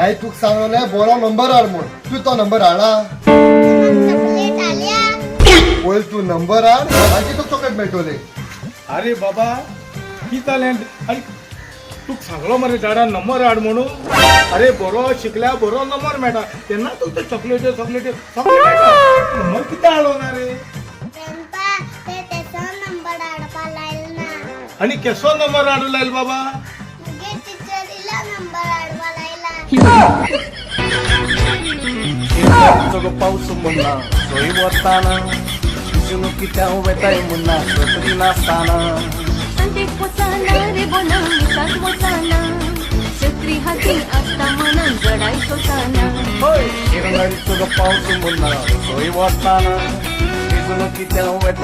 हांवें तुका सांगलें बरो नंबर हाड म्हूण, तूं तो नंबर हाडला? चॉकलेट आल्या. पयलीं तूं नंबर हाड, मागीर तुका चॉकलेट मेळटली. अरे बाबा, कितें जालें? अरे, तुका सांगलो मरे झाडा नंबर हाड म्हणून. अरे, बरो शिकल्या बरो नंबर मेळटा, तेन्ना तुका ते चॉकलेट्यो चॉकलेट्यो सगळें मेळटा. नंबर कितें हाडलो ना रे? ग्रँडपा, ते तेसो नंबर हाडपा लायलो ना. आनी केसो नंबर हाडू लायल बाबा? मुगे टिचरीला नंबर हाडपा लायला. शिरंगारीचो पावस मुन्ना सोय वताना, दिसून कित्या वेताय मुन्ना सत्री नासताना. सांतेक वचाना रे बोना, मिसाक वचाना, छत्री हाती आसता मनान जडाय सोताना. हय, शिरंगारीचो पावस मुन्ना सोय वताना, दिसून कित्या वेताय.